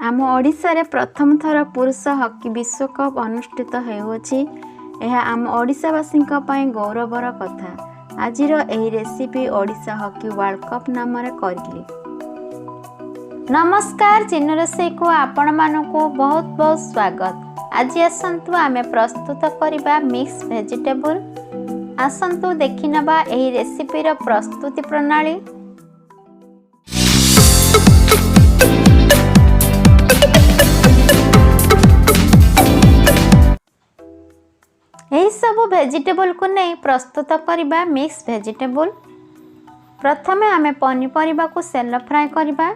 ଆମ ଓଡ଼ିଶାରେ ପ୍ରଥମ ଥର ପୁରୁଷ ହକି ବିଶ୍ୱକପ୍ ଅନୁଷ୍ଠିତ ହେଉଅଛି। ଏହା ଆମ ଓଡ଼ିଶାବାସୀଙ୍କ ପାଇଁ ଗୌରବର କଥା। ଆଜିର ଏହି recipe Odisha hockey world cup ନାମରେ କରିଲି। ନମସ୍କାର, ଚିନୁ ରୋଷେଇକୁ ଆପଣମାନଙ୍କୁ ବହୁତ ବହୁତ ସ୍ୱାଗତ। ଆଜି ଆସନ୍ତୁ ଆମେ ପ୍ରସ୍ତୁତ କରିବା ମିକ୍ସ ଭେଜିଟେବୁଲ୍। ଆସନ୍ତୁ ଦେଖିନେବା ଏହି ରେସିପିର ପ୍ରସ୍ତୁତି ପ୍ରଣାଳୀ। ଏହିସବୁ ଭେଜିଟେବୁଲ୍କୁ ନେଇ ପ୍ରସ୍ତୁତ କରିବା ମିକ୍ସ ଭେଜିଟେବୁଲ୍। ପ୍ରଥମେ ଆମେ ପନିପରିବାକୁ ସେଲ ଫ୍ରାଏ କରିବା।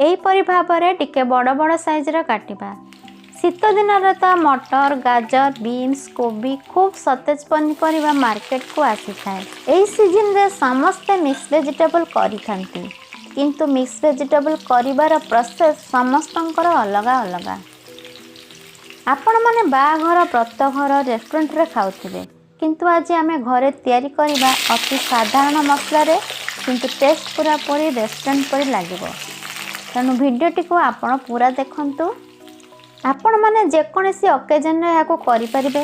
ଏହିପରି ଭାବରେ ଟିକେ ବଡ଼ ବଡ଼ ସାଇଜ୍ର କାଟିବା। ଶୀତ ଦିନରେ ତ ମଟର, ଗାଜର, ବିନ୍ସ, କୋବି ଖୁବ୍ ସତେଜ ପନିପରିବା ମାର୍କେଟକୁ ଆସିଥାଏ। ଏହି ସିଜିନ୍ରେ ସମସ୍ତେ ମିକ୍ସ ଭେଜିଟେବୁଲ୍ କରିଥାନ୍ତି, କିନ୍ତୁ ମିକ୍ସ ଭେଜିଟେବୁଲ୍ କରିବାର ପ୍ରୋସେସ୍ ସମସ୍ତଙ୍କର ଅଲଗା ଅଲଗା। ଆପଣମାନେ ବାହାଘର, ବ୍ରତଘର, ରେଷ୍ଟୁରାଣ୍ଟରେ ଖାଉଥିବେ, କିନ୍ତୁ ଆଜି ଆମେ ଘରେ ତିଆରି କରିବା ଅତି ସାଧାରଣ ମସଲାରେ, କିନ୍ତୁ ଟେଷ୍ଟ ପୁରାପୁରି ରେଷ୍ଟୁରାଣ୍ଟ ପରି ଲାଗିବ। ତେଣୁ ଭିଡ଼ିଓଟିକୁ ଆପଣ ପୁରା ଦେଖନ୍ତୁ। ଆପଣମାନେ ଯେକୌଣସି ଅକେଜନରେ ଏହାକୁ କରିପାରିବେ।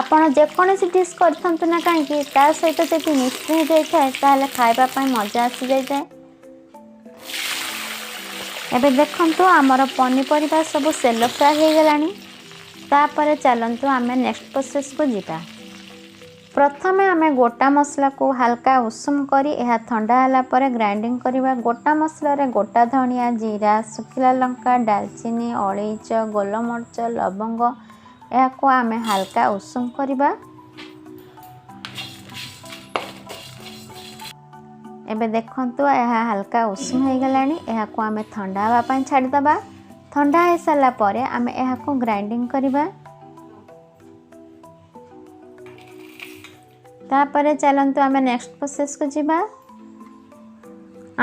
ଆପଣ ଯେକୌଣସି ଡିସ୍ କରିଥାନ୍ତୁ ନା କାହିଁକି, ତା ସହିତ ଯଦି ମିକ୍ସ ହେଇଯାଇଥାଏ, ତାହେଲେ ଖାଇବା ପାଇଁ ମଜା ଆସିଯାଇଥାଏ। ଏବେ ଦେଖନ୍ତୁ, ଆମର ପନିପରିବା ସବୁ ସେଲୋ ଫ୍ରାଏ ହେଇଗଲାଣି। ତାପରେ ଚାଲନ୍ତୁ ଆମେ ନେକ୍ସଟ ପ୍ରୋସେସ୍କୁ ଯିବା। ପ୍ରଥମେ ଆମେ ଗୋଟା ମସଲାକୁ ହାଲକା ଉଷୁମ କରି ଏହା ଥଣ୍ଡା ହେଲା ପରେ ଗ୍ରାଇଣ୍ଡିଙ୍ଗ କରିବା। ଗୋଟା ମସଲାରେ ଗୋଟା ଧଣିଆ, ଜିରା, ଶୁଖିଲା ଲଙ୍କା, ଡାଲଚିନି, ଅଳେଇଚ, ଗୋଲମରିଚ, ଲବଙ୍ଗ, ଏହାକୁ ଆମେ ହାଲକା ଉଷୁମ କରିବା। ଏବେ ଦେଖନ୍ତୁ, ଏହା ହାଲକା ଉଷୁମ ହେଇଗଲାଣି। ଏହାକୁ ଆମେ ଥଣ୍ଡା ହେବା ପାଇଁ ଛାଡ଼ିଦେବା। ଥଣ୍ଡା ହେଇସାରିଲା ପରେ ଆମେ ଏହାକୁ ଗ୍ରାଇଣ୍ଡିଙ୍ଗ କରିବା। ତାପରେ ଚାଲନ୍ତୁ ଆମେ ନେକ୍ସଟ ପ୍ରୋସେସ୍କୁ ଯିବା।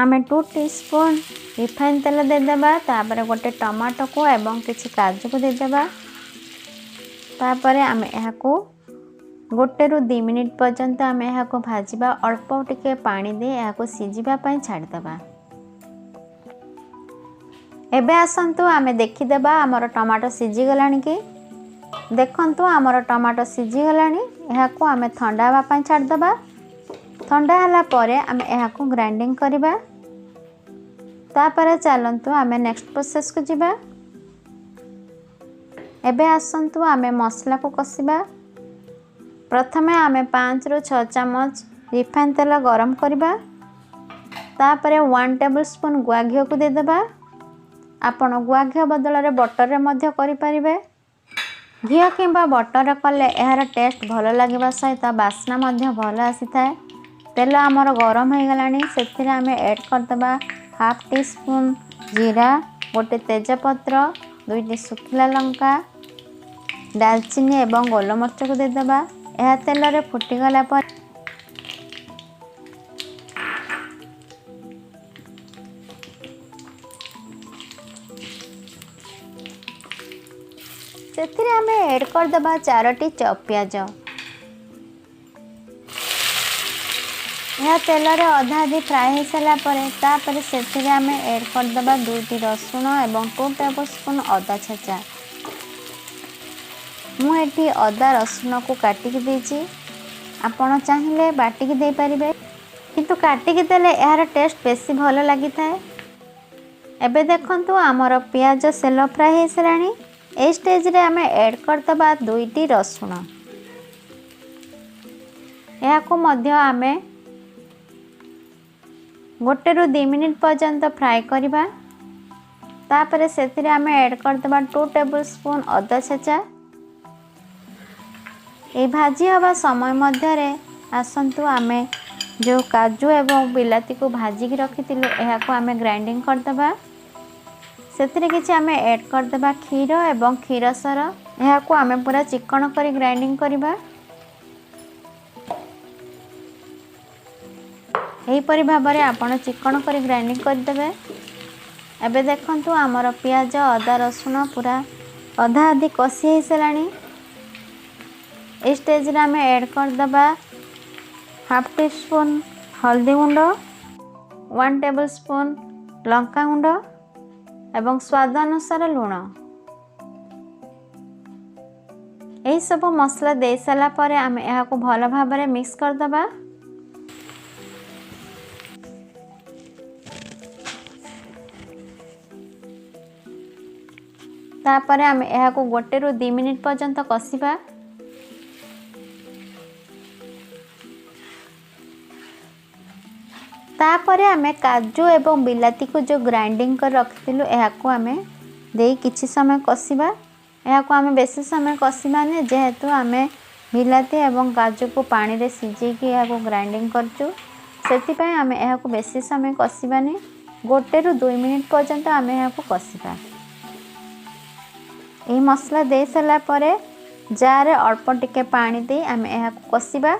ଆମେ 2 ସ୍ପୁନ୍ ରିଫାଇନ୍ ତେଲ ଦେଇଦେବା। ତାପରେ ଗୋଟେ ଟମାଟୋକୁ ଏବଂ କିଛି କାଜୁକୁ ଦେଇଦେବା। ତାପରେ ଆମେ ଏହାକୁ 1ରୁ 2 ମିନିଟ୍ ପର୍ଯ୍ୟନ୍ତ ଆମେ ଏହାକୁ ଭାଜିବା। ଅଳ୍ପ ଟିକେ ପାଣି ଦେଇ ଏହାକୁ ସିଝିବା ପାଇଁ ଛାଡ଼ିଦେବା। ଏବେ ଆସନ୍ତୁ ଆମେ ଦେଖିଦେବା ଆମର ଟମାଟୋ ସିଝିଗଲାଣି କି। ଦେଖନ୍ତୁ, ଆମର ଟମାଟୋ ସିଝିଗଲାଣି। ଏହାକୁ ଆମେ ଥଣ୍ଡା ହେବା ପାଇଁ ଛାଡ଼ିଦେବା। ଥଣ୍ଡା ହେଲା ପରେ ଆମେ ଏହାକୁ ଗ୍ରାଇଣ୍ଡିଙ୍ଗ କରିବା। ତାପରେ ଚାଲନ୍ତୁ ଆମେ ନେକ୍ସଟ ପ୍ରୋସେସ୍କୁ ଯିବା। ଏବେ ଆସନ୍ତୁ ଆମେ ମସଲାକୁ କଷିବା। ପ୍ରଥମେ ଆମେ 5ରୁ 6 ଚାମଚ ରିଫାଇନ୍ ତେଲ ଗରମ କରିବା। ତାପରେ 1 ଟେବୁଲ୍ ସ୍ପୁନ୍ ଗୁଆ ଘିଅକୁ ଦେଇଦେବା। ଆପଣ ଗୁଆ ଘିଅ ବଦଳରେ ବଟରରେ ମଧ୍ୟ କରିପାରିବେ। ଘିଅ କିମ୍ବା ବଟରରେ କଲେ ଏହାର ଟେଷ୍ଟ ଭଲ ଲାଗିବା ସହିତ ବାସ୍ନା ମଧ୍ୟ ଭଲ ଆସିଥାଏ। ତେଲ ଆମର ଗରମ ହେଇଗଲାଣି। ସେଥିରେ ଆମେ ଏଡ଼୍ କରିଦେବା ହାଫ୍ ଟି ସ୍ପୁନ୍ ଜିରା, ଗୋଟେ ତେଜପତ୍ର, ଦୁଇଟି ଶୁଖିଲା ଲଙ୍କା, ଡାଲଚିନି ଏବଂ ଗୋଲମରିଚକୁ ଦେଇଦେବା। ଏହା ତେଲରେ ଫୁଟିଗଲା ପରେ ସେଥିରେ ଆମେ ଏଡ଼୍ କରିଦେବା ଚାରୋଟି ଚପ୍ ପିଆଜ। ଏହା ତେଲରେ ଅଧା ଅଧି ଫ୍ରାଏ ହେଇସାରିଲା ପରେ ତାପରେ ସେଥିରେ ଆମେ ଏଡ଼୍ କରିଦେବା ଦୁଇଟି ରସୁଣ ଏବଂ 2 ଟେବୁଲ୍ ସ୍ପୁନ୍ ଅଦା ଛେଚା। ମୁଁ ଏଠି ଅଦା ରସୁଣକୁ କାଟିକି ଦେଇଛି। ଆପଣ ଚାହିଁଲେ ବାଟିକି ଦେଇପାରିବେ, କିନ୍ତୁ କାଟିକି ଦେଲେ ଏହାର ଟେଷ୍ଟ ବେଶୀ ଭଲ ଲାଗିଥାଏ। ଏବେ ଦେଖନ୍ତୁ, ଆମର ପିଆଜ ସେଲୋ ଫ୍ରାଏ ହେଇସାରିଲାଣି। ଏଇ ଷ୍ଟେଜ୍ରେ ଆମେ ଏଡ଼୍ କରିଦେବା ଦୁଇଟି ରସୁଣ। ଏହାକୁ ମଧ୍ୟ ଆମେ 1ରୁ 2 ମିନିଟ୍ ପର୍ଯ୍ୟନ୍ତ ଫ୍ରାଏ କରିବା। ତାପରେ ସେଥିରେ ଆମେ ଏଡ଼୍ କରିଦେବା 2 ଟେବୁଲ୍ ସ୍ପୁନ୍ ଅଦା ଛେଚା। ଏଇ ଭାଜି ହେବା ସମୟ ମଧ୍ୟରେ ଆସନ୍ତୁ ଆମେ ଯେଉଁ କାଜୁ ଏବଂ ବିଲାତିକୁ ଭାଜିକି ରଖିଥିଲୁ, ଏହାକୁ ଆମେ ଗ୍ରାଇଣ୍ଡିଙ୍ଗ କରିଦେବା। ସେଥିରେ କିଛି ଆମେ ଏଡ଼୍ କରିଦେବା କ୍ଷୀର ଏବଂ କ୍ଷୀର ସର। ଏହାକୁ ଆମେ ପୁରା ଚିକଣ କରି ଗ୍ରାଇଣ୍ଡିଙ୍ଗ କରିବା। ଏହିପରି ଭାବରେ ଆପଣ ଚିକଣ କରି ଗ୍ରାଇଣ୍ଡିଙ୍ଗ କରିଦେବେ। ଏବେ ଦେଖନ୍ତୁ, ଆମର ପିଆଜ, ଅଦା, ରସୁଣ ପୁରା ଅଧା ଅଧି କଷି ହେଇସାରିଲାଣି। ଏଇ ଷ୍ଟେଜ୍ରେ ଆମେ ଏଡ଼୍ କରିଦେବା ହାଫ୍ ଟି ସ୍ପୁନ୍ ହଳଦୀ ଗୁଣ୍ଡ, 1 ଟେବୁଲ୍ ସ୍ପୁନ୍ ଲଙ୍କା ଗୁଣ୍ଡ। ଏବଂ ସ୍ୱାଦ ଅନୁସାରେ ଲୁଣ। ଏହିସବୁ ମସଲା ଦେଇସାରିଲା ପରେ ଆମେ ଏହାକୁ ଭଲ ଭାବରେ ମିକ୍ସ କରିଦେବା। ତାପରେ ଆମେ ଏହାକୁ 1ରୁ 2 ମିନିଟ୍ ପର୍ଯ୍ୟନ୍ତ କଷିବା। ତାପରେ ଆମେ କାଜୁ ଏବଂ ବିଲାତିକୁ ଯେଉଁ ଗ୍ରାଇଣ୍ଡିଙ୍ଗ କରି ରଖିଥିଲୁ ଏହାକୁ ଆମେ ଦେଇ କିଛି ସମୟ କଷିବା। ଏହାକୁ ଆମେ ବେଶୀ ସମୟ କଷିବାନି, ଯେହେତୁ ଆମେ ବିଲାତି ଏବଂ କାଜୁକୁ ପାଣିରେ ସିଝେଇକି ଏହାକୁ ଗ୍ରାଇଣ୍ଡିଙ୍ଗ କରିଛୁ, ସେଥିପାଇଁ ଆମେ ଏହାକୁ ବେଶୀ ସମୟ କଷିବାନି। 1ରୁ 2 ମିନିଟ୍ ପର୍ଯ୍ୟନ୍ତ ଆମେ ଏହାକୁ କଷିବା। ଏହି ମସଲା ଦେଇ ସାରିଲା ପରେ ଜାରରେ ଅଳ୍ପ ଟିକେ ପାଣି ଦେଇ ଆମେ ଏହାକୁ କଷିବା।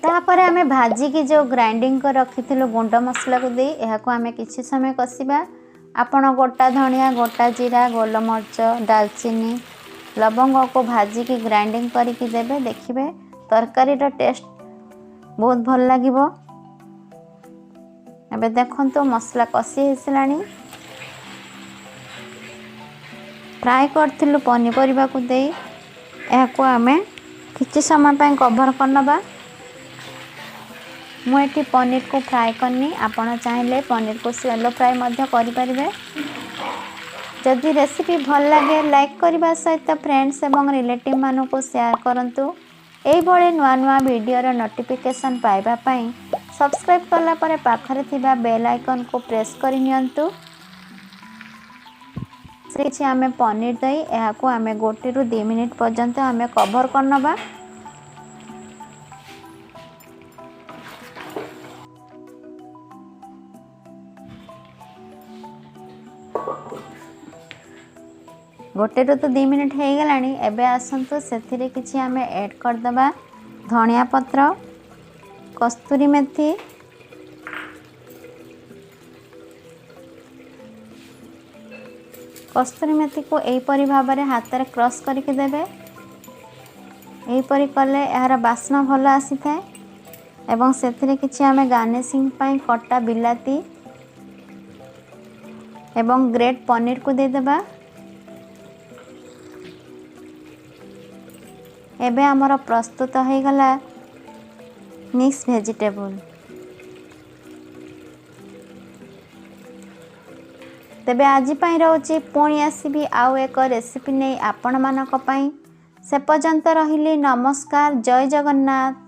ତାପରେ ଆମେ ଭାଜିକି ଯେଉଁ ଗ୍ରାଇଣ୍ଡିଙ୍ଗ କରି ରଖିଥିଲୁ ଗୁଣ୍ଡ ମସଲାକୁ ଦେଇ ଏହାକୁ ଆମେ କିଛି ସମୟ କଷିବା। ଆପଣ ଗୋଟା ଧଣିଆ, ଗୋଟା ଜିରା, ଗୋଲମରିଚ, ଡାଲଚିନି, ଲବଙ୍ଗକୁ ଭାଜିକି ଗ୍ରାଇଣ୍ଡିଙ୍ଗ କରିକି ଦେବେ, ଦେଖିବେ ତରକାରୀର ଟେଷ୍ଟ ବହୁତ ଭଲ ଲାଗିବ। ଏବେ ଦେଖନ୍ତୁ ମସଲା କଷି ହେଇସାରିଲାଣି। ଫ୍ରାଏ କରିଥିଲୁ ପନିପରିବାକୁ ଦେଇ ଏହାକୁ ଆମେ କିଛି ସମୟ ପାଇଁ କଭର୍ କରିନେବା। ମୁଁ ଏଠି ପନିରକୁ ଫ୍ରାଏ କରିନି, ଆପଣ ଚାହିଁଲେ ପନିରକୁ ସେଲୋ ଫ୍ରାଏ ମଧ୍ୟ କରିପାରିବେ। ଯଦି ରେସିପି ଭଲ ଲାଗେ ଲାଇକ୍ କରିବା ସହିତ ଫ୍ରେଣ୍ଡସ୍ ଏବଂ ରିଲେଟିଭ୍ ମାନଙ୍କୁ ସେୟାର କରନ୍ତୁ। ଏଇଭଳି ନୂଆ ନୂଆ ଭିଡ଼ିଓର ନୋଟିଫିକେସନ୍ ପାଇବା ପାଇଁ ସବସ୍କ୍ରାଇବ୍ କଲା ପରେ ପାଖରେ ଥିବା ବେଲ୍ ଆଇକନ୍କୁ ପ୍ରେସ୍ କରି ନିଅନ୍ତୁ। କିଛି ଆମେ ପନିର ଦେଇ ଏହାକୁ ଆମେ 1ରୁ 2 ମିନିଟ୍ ପର୍ଯ୍ୟନ୍ତ ଆମେ କଭର୍ କରିନେବା। 1ରୁ ତ 2 ମିନିଟ୍ ହେଇଗଲାଣି। ଏବେ ଆସନ୍ତୁ ସେଥିରେ କିଛି ଆମେ ଏଡ଼୍ କରିଦେବା ଧଣିଆ ପତ୍ର, କସ୍ତୁରୀ ମେଥି, କସ୍ତୁରୀ ମେଥିକୁ ଏହିପରି ଭାବରେ ହାତରେ କ୍ରସ୍ କରିକି ଦେବେ। ଏହିପରି କଲେ ଏହାର ବାସ୍ନା ଭଲ ଆସିଥାଏ। ଏବଂ ସେଥିରେ କିଛି ଆମେ ଗାର୍ନିସିଂ ପାଇଁ କଟା ବିଲାତି ଏବଂ ଗ୍ରେଟ୍ ପନିରକୁ ଦେଇଦେବା। ଏବେ ଆମର ପ୍ରସ୍ତୁତ ହୋଇଗଲା ମିକ୍ସ ଭେଜିଟେବୁଲ୍। ତେବେ ଆଜି ପାଇଁ ରହୁଛି, ପୁଣି ଆସିବି ଆଉ ଏକ ରେସିପି ନେଇ ଆପଣମାନଙ୍କ ପାଇଁ। ସେ ପର୍ଯ୍ୟନ୍ତ ରହିଲି, ନମସ୍କାର, ଜୟ ଜଗନ୍ନାଥ।